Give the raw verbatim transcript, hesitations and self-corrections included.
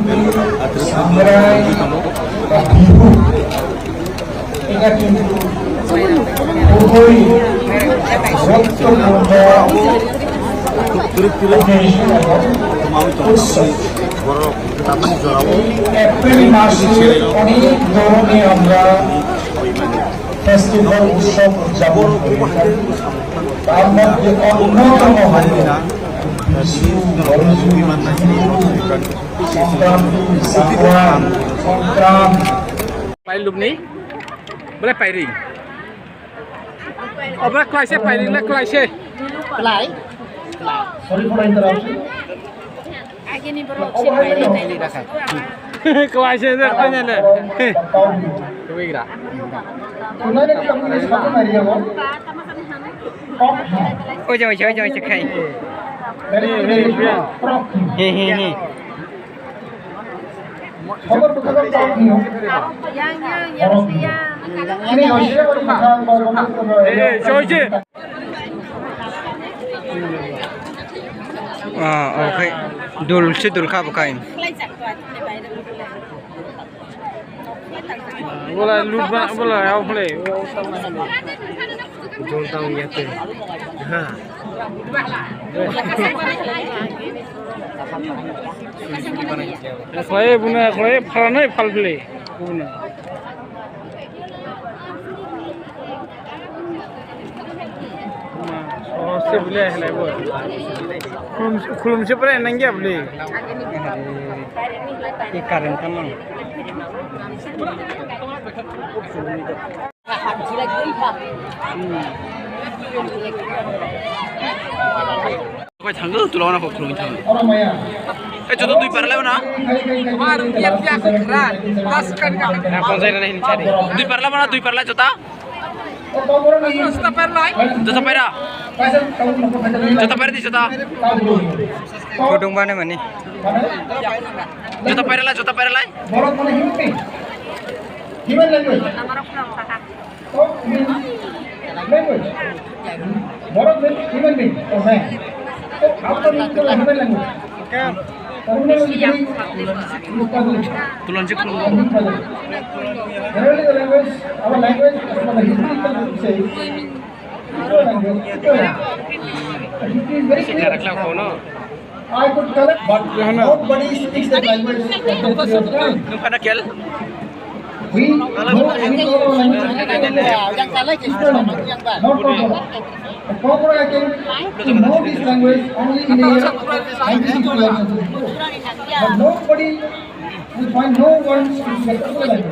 Sangrai ba Bihu, এটা কিন্তু খুবই গুরুত্বপূর্ণ occasion এবং উৎসব। এই এপ্রিল মাসে অনেক ধরনের আমরা ফেস্টিভ্যাল, উৎসব উদযাপন করি থাকি। তার মধ্যে অন্যতম হল বিশু, বড়জু, বিহু, সংক্রান্তি, সাংক্রান, সংক্রান। Pai lubni, bole pai ring. Obra klaise pai ring na klaise. Klai. Sorry for interruption. Agini borok se pairi nai. Kwai se de kwai ne. Twigra. Oja, oja, oja, oja, khai. He, he, he. Yang, yang, yang, yang. Ini Yoshia baru makan, baru makan. Eh, eh, Yoshi. Ah, okay. Dul si dul kha bukai. Bola lutba, bola, au play. Jol tang ya te. Ha. Khlai buna, khlai phalnai phalphili. Buna. Sohor se bwle helai bo. Khulum, khulum se pore nang ya bwle. Ki current tamang. Koi thango, tulo na kok khulum thango. Eh, joto dui parla na? Dui parla na, dui parla jota? Jota paira. Jota paira di jota. Khudung bane mani. Jota paira lai, jota paira lai. Borok mane human being. Human language. Talk means language. Borok means human being or man. So, how can you call a human language? Tulanjik khulumgo. Generally, the language, our language, as per the historical says, Igbo language, Igbo language. The history is very clear. I could collect, but nobody speaks that language at that period of time. Nung khana kel? We know any Igbo language, Igbo language, not Kokborok. The Kokborok, I came to know this language only in the year ninety-six, ninety-seven. But nobody, we find no one speaking the Kokborok language.